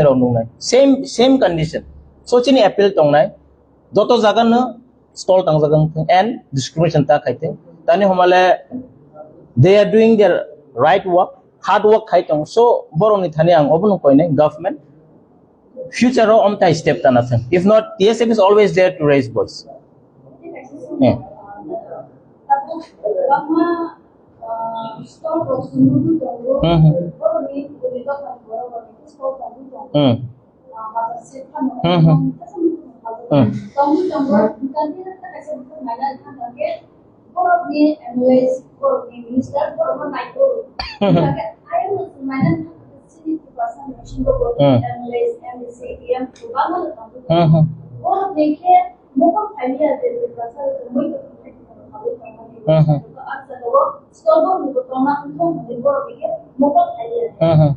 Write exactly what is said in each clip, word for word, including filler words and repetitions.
rok nungnai. Same, same condition. So chini appeal tongnai. Joto jaga no stall tangjak wng thung and discrimination ta khai thung. Tani homale they are doing their right work, hard work khai tong. So borok ni thani ang obo no koinai government. Future o omtai step tana thung. If not, T S F is always there to raise voice. Hmm. Hmm, hmm. Hmm. Hmm, hmm. Hmm. Hmm. Hmm, hmm. Hmm, hmm. Hmm, hmm.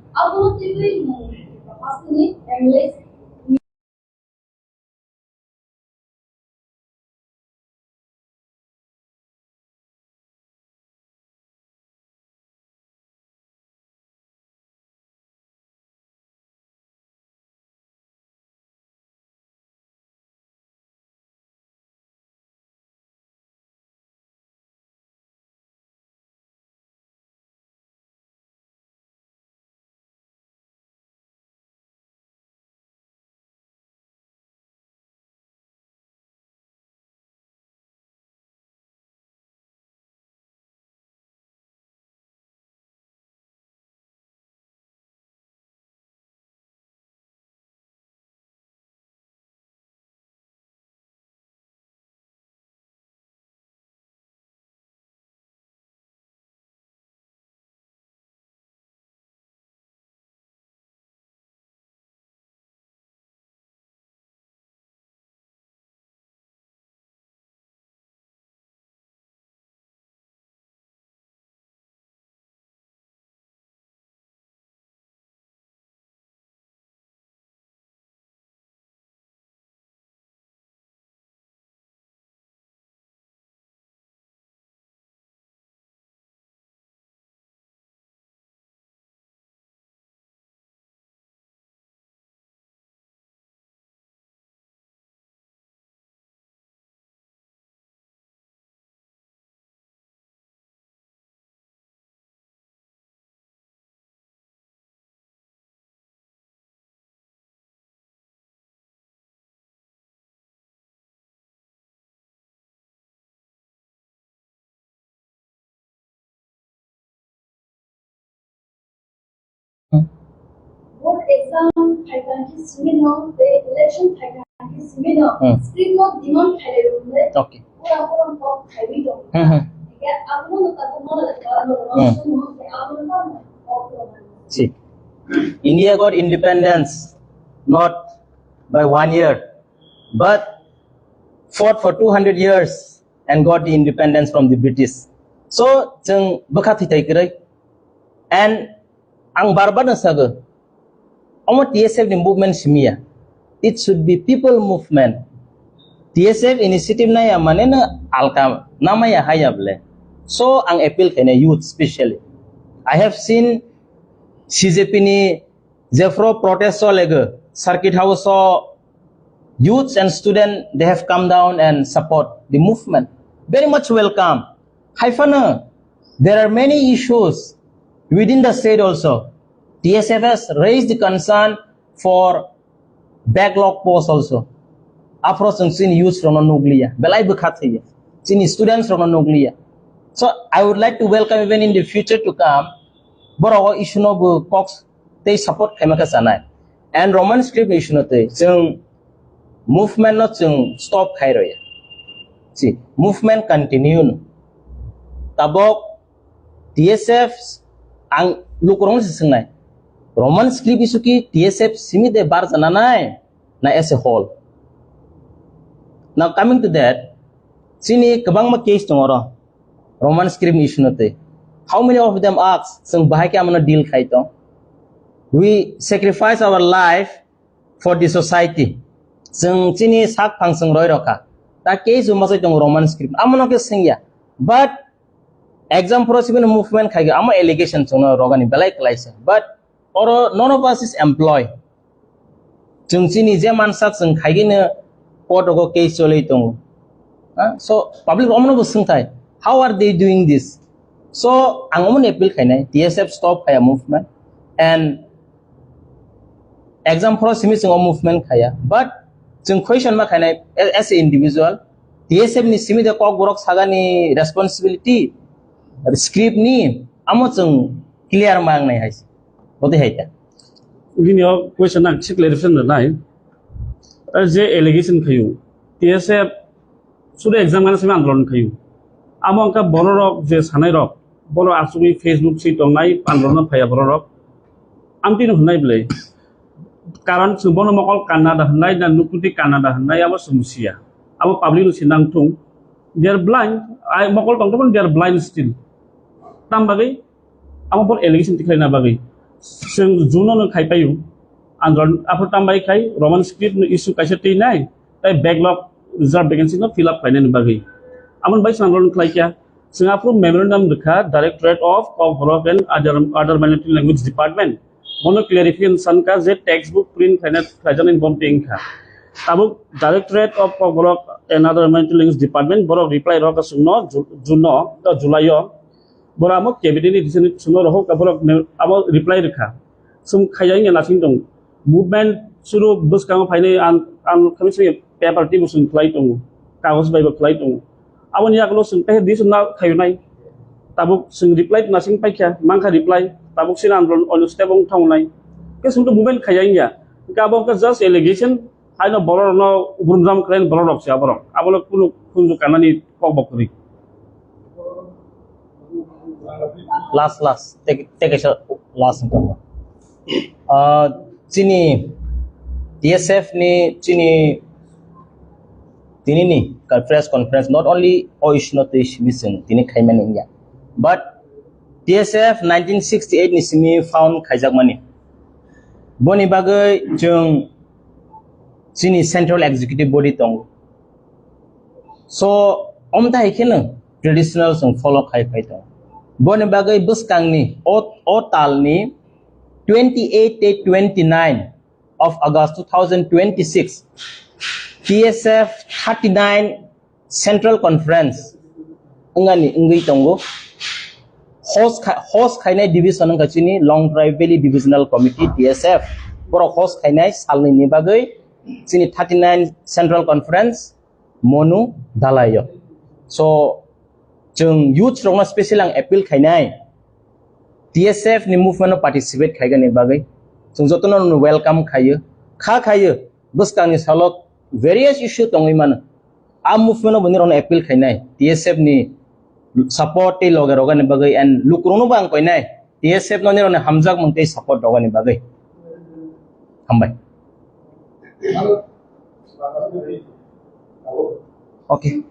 Hmm. Board exam phaikha khe simi no, tei election phaikha khe simi no, Hmm. Screen no demand khailai rwmani. Okay. Pura pura kok khaiwi tongo. Hmm, hmm. Hingkhe abono no tabuk mano le Hmm. Abono no kok rwmani. See, India got independence not by one year, but fought for two hundred years and got the independence from the British. So, chwng bwkha thwithai kwrwi. And ang bar bar no sago, omo T S F ni movement simiya. It should be people movement. T S F initiative naya mane no alka namaya haya ble. So, ang appeal khaina youth specially. I have seen C J P ni jephru protest o lego, circuit house o youths and student, they have come down and support the movement. Very much welcome. Haiphano, there are many issues within the state also. T S F has raised the concern for backlog post also. Aphro chwng chini youths rokno nukliya, belai bwkha thwiya. Chini students rokno nukliya. So I would like to welcome even in the future to come, borok o issue no bo kok tei support khaima khe chanai. And Roman script issue no tei chwng movement no chwng stop khai rwya. Si movement continue no. Tabok T S F ang lukurok se swngnai. Roman script issue ki T S F simi de bar jana nai na as a whole. Now coming to that, chini kwbangma case tongo oro. Roman script ni issue no tei. How many of them ask, chwng bahai khe amano deal khai tong? We sacrifice our life for the society. Chwng chini sak phang chwng roi rokha. Ta case bo masai tongo Roman script. Amano khe swngya. But exam pro sibini movement khai amo allegation chwngno rogani belai kwlaisa. But oro none of us is employed. Chwng chini je mansak chwng khaigwino court rogo case cholwi tongo. Ha? So public omono bo swngthai, how are they doing this? So ang omono appeal khainai, T S F stop khaya movement, and exam phoro simi chwng o movement khaya, but chwng question ma khainai, as a individual, T S F ni simi de kokborok sagani responsibility, script ni amo chwng clear ma wngnai hai. Botwi hai ta. Bini o question ang thik clarification rwnai. Tei je allegation khayu, T S F sudu exam gana simi andolon khayu. Amo wngkha bororok je sanairok, borok asugwi Facebook si tongnai, andolon phaiya bororok. Amtino hwnai bwle. Karon chwng bono mokol kanna da hwnai, na nukuti kanna da hwnai, abo chwng siya. Abo public no sinang thung. They are blind. Ai mokol tong tong, they are blind still. Tam bagwi amo por allegation tikhlai na bagwi. Chwng June no khai payu. Andron aphur tam bai khai Roman script no issue kaisa twi nai. Tai backlog reserve vacancy no fill up khlainani bagwi. Amon bai chwng andron khlai kya. Chwng aphuru memorandum rwkha Directorate of Kokborok and Other, Other Minority Language Department. Bono clarification sankha je textbook print khlaina khlaijaknai bom tei wngkha. Tabuk Directorate of Kokborok and Other Minority Language Department borok reply rok chwngno Ju-, June no, July o. Borok amo cabinet ni decision chwngno rohok borok me-, amo reply rwkha. Chwng khaiya wngya nasing tong. Movement suru bwskango phainai ang, ang khamisa paper twi bo chwng khlai tongo. Kagoj bai bo khlai tongo. Aboni yagulo chwng tei dis na khayunai. Tabuk chwng reply na sing paikha, mankha reply. Tabuk sina andolon onyo step wng thangnai. Ke chwng to movement khaya wngya. Ke abo ke just allegation. Haino borok no burumjam khlai borok rok se aborok. Abo le kunu khunju kanani kok bo kwrwi. Last, last. Take, take a shot. Last. Ah, chini T S F ni chini tini ni ka press conference, not only o issue no twi simi chwng tini khaimani wngya, but T S F nineteen sixty-eight ni simi found khaijakmani. Boni bagwi chwng chini central executive body tongo. So, omthai kheno traditional chwng follow khai phai tongo. Boni bagwi bwskangni o, o talni twenty-eight tei twenty-nine of August two thousand twenty-six, T S F thirty-nine Central Conference wngani wngwi tongo. Host kha-, host khainai division wngkha chini Longtrai Valley Divisional Committee, T S F. Borok host khainai salnwi ni bagwi chini thirty-nine Central Conference Monu Dalaio. So, chwng youth rokno special ang appeal khainai, T S F ni movement no participate khaigani bagwi. Chwng jotono no welcome khaio. Kha khaio, bwskangni salo various issue tongwi mano. A movement no bo nirokno appeal khainai, T S F ni support tei loge rogani bagwi, and lukurokno bo ang koinai. T S F no nirokni hamjakmung tei support rogani bagwi. Hambai. Okay.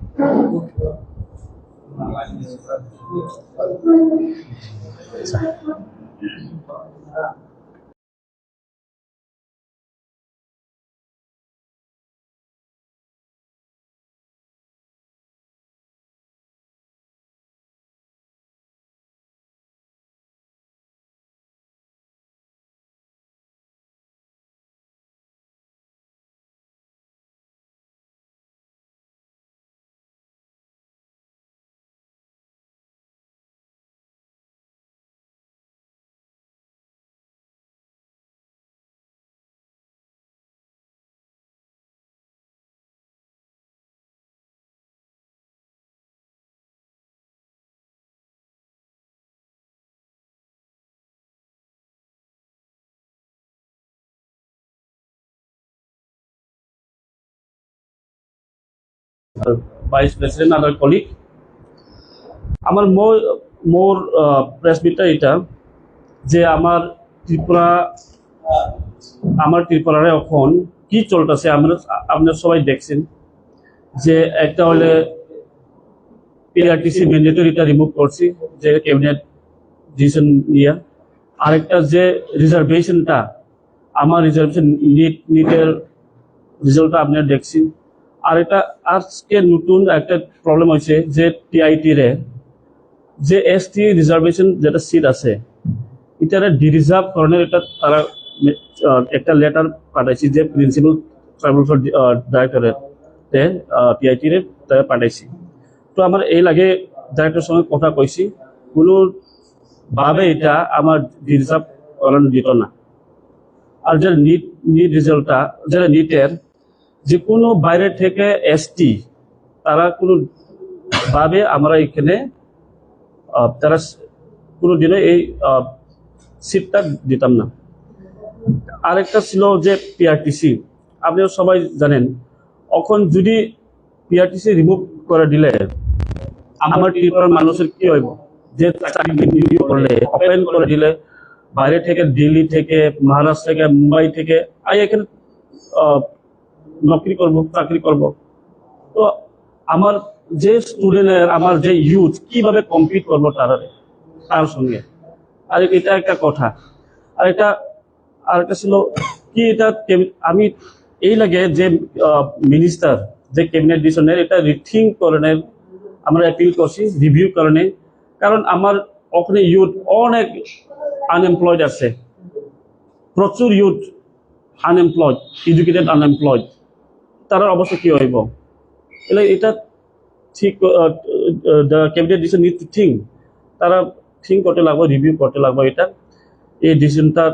Vice President, other colleague, আমার মোর মোর প্রেস মিটটা এটা যে আমার ত্রিপুরা আমার ত্রিপুরার এখন কি চলতেছে আমরা আপনারা সবাই দেখছেন যে একটা হলে পিআরটিসি ম্যান্ডেটরিটা রিমুভ করছি যে ক্যাবিনেট ডিসিশন নিয়ে আরেকটা যে রিজার্ভেশনটা আমার রিজার্ভেশন নিট নিটের রেজাল্টটা আপনারা দেখছি আরেকটা আজকে নতুন একটা প্রবলেম হয়েছে যে টিআইটি রে যে এসটি রিজার্ভেশন যেটা সিট আছে এটারে ডিরিজার্ভ করানোর এটা তারা আহ, একটা লেটার পাঠাইছি যে প্রিন্সিপাল ট্রাইবাল ওয়েলফেয়ার, আহ, ডাইরেক্টরেট তে, আহ, টিআইটি রে তারা পাঠাইছি। তো আমার এই লাগে ডাইরেক্টর সঙ্গে কথা কইছি, কোনো ভাবে এটা আমার ডিজার্ভ করানো দিত না। আর যে নিট, নিট রেজাল্টটা, যেটা নিটের, যে কোনো বাইরে থেকে এসটি, তারা কোনো ভাবে আমরা এখানে, আহ, তারা স-, কোনোদিনও এই, আহ, সিটটা দিতাম না। আরেকটা ছিল যে পিআরটিসি, আপনিও সবাই জানেন, এখন যদি পিআরটিসি রিমুভ করে দিলে আমার ত্রিপুরার মানুষের কি হইব? যে চাকরি নিয়োগ করলে, ওপেন করে দিলে, বাইরে থেকে, দিল্লি থেকে, মহারাষ্ট্র থেকে, মুম্বাই থেকে, আই এখানে, আহ, নকরি করব, চাকরি করব। তো আমার যে স্টুডেন্টের, আমার যে ইউথ কিভাবে কম্পিট করবো তার, তার সঙ্গে? আর এটা একটা কথা। আর এটা, আর একটা ছিল কি, এটা ক্যাবি-, আমি এই লাগে যে, আহ, মিনিস্টার যে ক্যাবিনেট ডিসিশনের, এটা রিথিঙ্ক করানোর আমরা অ্যাপিল করছি, রিভিউ করানোর। কারণ আমার ওখানে ইউথ অনেক আনএমপ্লয়েড আছে, প্রচুর ইউথ আনএমপ্লয়েড, এডুকেটেড আনএমপ্লয়েড, তারার অবস্থা কি হইব? এলে এটা ঠিক, আহ, আহ, the cabinet decision need to think, তারা থিঙ্ক করতে লাগবে, রিভিউ করতে লাগবে এটা। এই ডিসিশনটা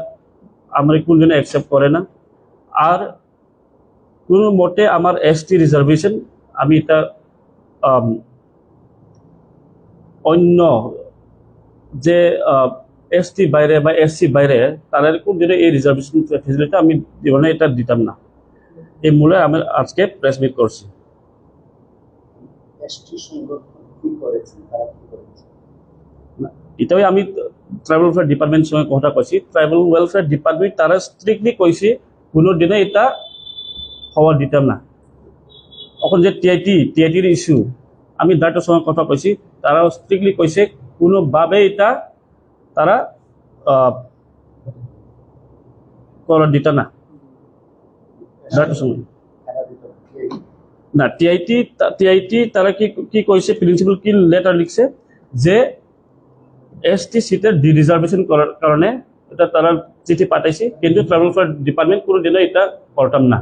আমরা কোন জন্য অ্যাকসেপ্ট করে না। আর কোনো মতে আমার এসটি রিজার্ভেশন, আমি এটা, আম, অন্য যে, আহ, এসটি বাইরে বা এসসি বাইরে, তাদের কোন দিনে এই রিজার্ভেশন ফেসিলিটি আমি জীবনে এটা দিতাম না। এই মূলে আমি আজকে প্রেস মিট করছি। এসটি সংগঠন কি করেছে, তারা কি করেছে? না, এটাই আমি ট্রাইবাল ওয়েলফেয়ার ডিপার্টমেন্ট সঙ্গে কথা কইছি। ট্রাইবাল ওয়েলফেয়ার ডিপার্টমেন্ট তারা স্ট্রিক্টলি কইছে কোনো দিনে এটা হওয়ার দিতাম না। এখন যে টিআইটি, টিআইটির ইস্যু, আমি ডাইরেক্টর সঙ্গে কথা কইছি, তারাও স্ট্রিক্টলি কইছে কোনোভাবে এটা তারা, আহ, করার দিতা না। ডাইরেক্টর সঙ্গে। না, টিআইটি তা-, টিআইটি তারা কি, কি কইছে, প্রিন্সিপাল কি লেটার লিখছে যে এসটি সিটের ডি রিজার্ভেশন করার কারণে এটা তারা চিঠি পাঠাইছে, কিন্তু ট্রাইবাল ওয়েলফেয়ার ডিপার্টমেন্ট কোনো দিনও এটা করতাম না।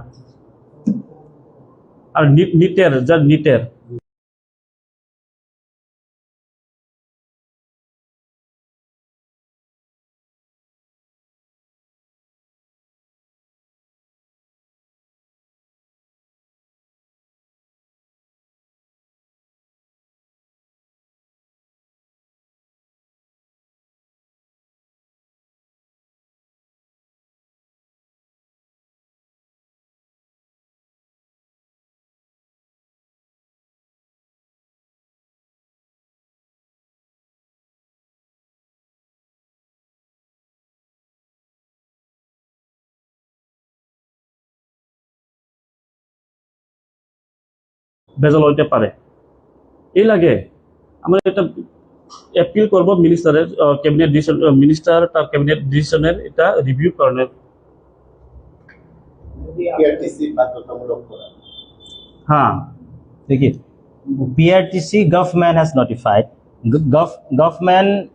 আর নি-, নিটের, যা নিটের ভেজাল হইতে পারে। এই লাগে আমরা এটা অ্যাপিল করব মিনিস্টারের, আহ, ক্যাবিনেট ডিসিশন, আহ, মিনিস্টার তার ক্যাবিনেট ডিসিশনের এটা রিভিউ করানোর। পিআরটিসি বাধ্যতামূলক করা। হ্যাঁ। देखिए, PRTC government has notified, government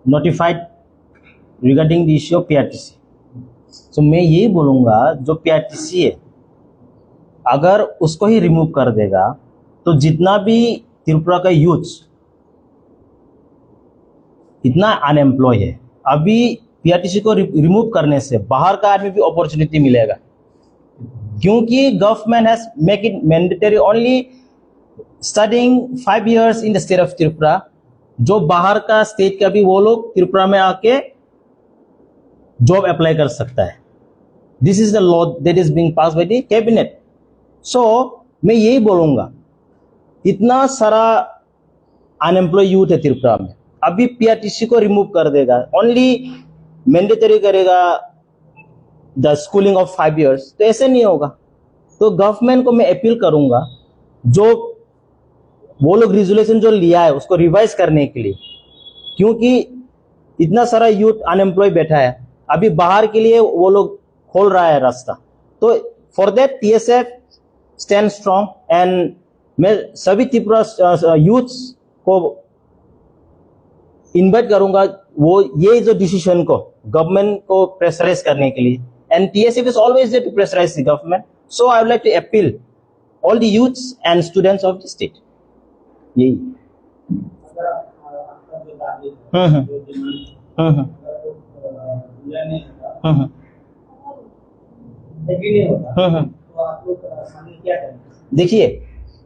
notified regarding the issue of PRTC. तो मैं यही बोलूँगा, जो पीआरटीसी है, अगर उसको ही रिमूव कर देगा, तो जितना भी त्रिपुरा का यूथ इतना अनएम्प्लॉय है, अभी पीआरटीसी को रि-, रिमूव करने से बाहर का आदमी भी अपॉर्चुनिटी मिलेगा, क्योंकि government has make it mandatory only studying five years in the state of Tripura. जो बाहर का स्टेट का भी, वो लोग त्रिपुरा में आके जॉब अप्लाई कर सकता है। This is the law that is being passed by the cabinet। So मैं यही बोलूँगा, इतना सारा अनएम्प्लॉय यूथ है त्रिपुरा में, अभी पीआरटीसी को रिमूव कर देगा, ओनली मैंडेटरी करेगा the schooling of five years, तो ऐसे नहीं होगा। तो गवर्नमेंट को मैं अपील करूँगा, जो वो लोग रेजोल्यूशन जो लिया है, उसको रिवाइज करने के लिए, क्योंकि इतना सारा यूथ अनएम्प्लॉय बैठा है, अभी बाहर के लिए वो लोग खोल रहा है रास्ता। तो for that TSF stand strong, and मैं सभी त्रिपुरा यूथ्स को इनवाइट करूंगा, वो ये जो डिसीजन को गवर्नमेंट को प्रेशराइज करने के लिए, and T S F is always there to pressurize the government. So I would like to appeal all the youths and students of the state. यही। हम्म, हम्म। हम्म, हम्म। हम्म, हम्म। हम्म, हम्म। देखिए,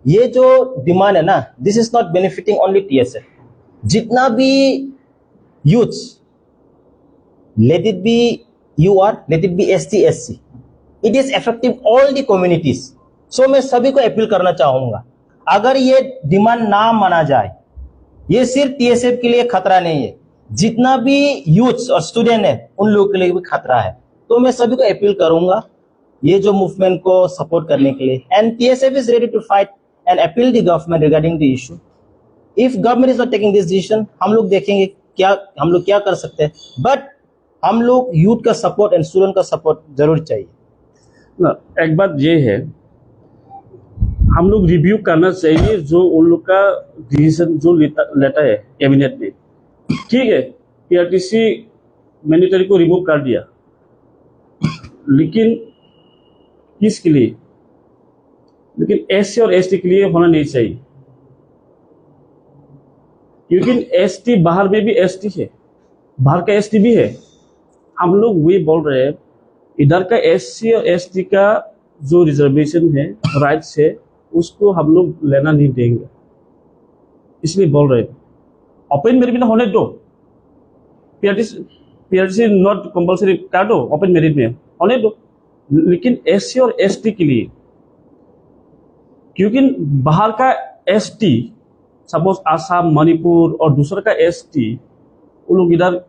ये जो डिमांड है ना, this is not benefiting only T S F. जितना भी youths, let it be U R, let it be S T, S C, it is affecting all the communities. So मैं सभी को अपील करना चाहूंगा, अगर ये डिमांड ना माना जाए, ये सिर्फ T S F के लिए खतरा नहीं है, जितना भी यूथ्स और स्टूडेंट है, उन लोगों के लिए भी खतरा है। तो मैं सभी को अपील करूंगा, ये जो मूवमेंट को सपोर्ट करने के लिए, and T S F is ready to fight and appeal the government regarding the issue. If government is not taking this decision, हम लोग देखेंगे क्या, हम लोग क्या कर सकते हैं, बट हम लोग यूथ का सपोर्ट एंड स्टूडेंट का सपोर्ट जरूर चाहिए। ना, एक बात ये है, हम लोग रिव्यू करना चाहिए जो उन लोग का डिसीजन जो लेता, लेता है कैबिनेट ने। ठीक है, पीआरटीसी मैंडेटरी को रिमूव कर दिया, लेकिन किसके लिए? लेकिन एससी और एसटी के लिए होना नहीं चाहिए, क्योंकि एसटी बाहर में भी एसटी है, बाहर का एसटी भी है। हम लोग वही बोल रहे हैं, इधर का एससी और एसटी का जो रिजर्वेशन है, राइट्स है, उसको हम लोग लेना नहीं देंगे, इसलिए बोल रहे हैं। ओपन मेरिट में होने दो, पीआरटीसी, पीआरटीसी नॉट कंपलसरी कर दो, ओपन मेरिट में होने दो, लेकिन एससी और एसटी के लिए, क्योंकि बाहर का एसटी, सपोज आसाम, मणिपुर और दूसरा का एसटी, वो लोग इधर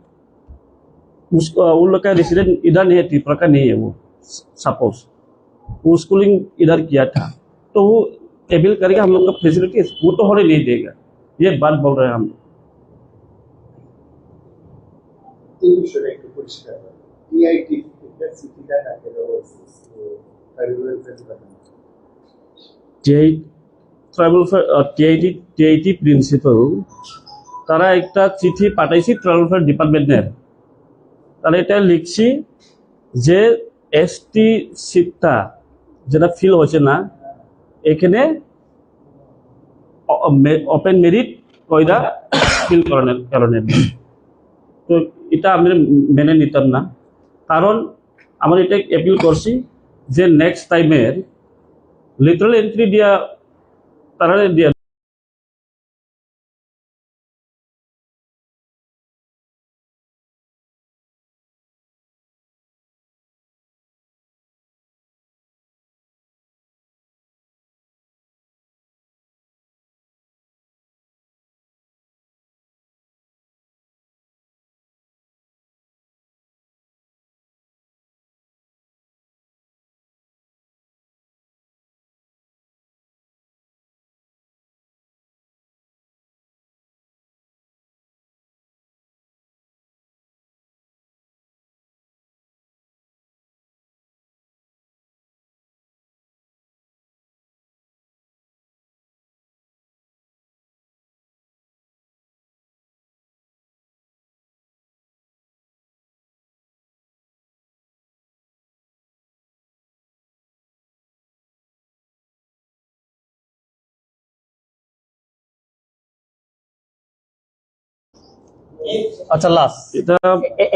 उस, अ, उन लोग का रेसिडेंट इधर नहीं है, त्रिपुरा का नहीं है वो, सपोज वो स्कूलिंग इधर किया था, तो वो अवेल करेगा हम लोग का फैसिलिटीज? वो तो होने नहीं देगा, ये बात बोल रहे हैं हम लोग। এই বিষয়টা একটু পরিষ্কার করো। টিআইটি, এটা সিটি ডাটা কেন, tribal welfare department. TI, tribal welfare, আহ, টিআইটি, টিআইটি প্রিন্সিপাল, তারা একটা চিঠি পাঠাইছে ট্রাইবাল ওয়েলফেয়ার ডিপার্টমেন্টের। তারা এটা লিখছি যে এসটি সিটটা যেটা ফিল হয়েছে না, এখানে অ-, অ-, মে-, ওপেন মেরিট কয়রা ফিল করানোর কারণে। তো এটা আমরা মেনে নিতাম না, কারণ আমরা এটা অ্যাপিল করছি যে নেক্সট টাইমে লেটারাল এন্ট্রি দিয়া তারা দিয়া আচ্ছা, লাস্ট। এটা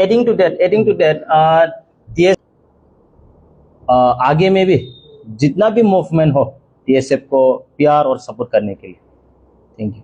adding to that, adding to that, TS, আগে মে ভি জিতনা ভি মুভমেন্ট হো, টিএসএফ কো পিয়ার অর সাপোর্ট করনে কে লিয়ে। Thank you.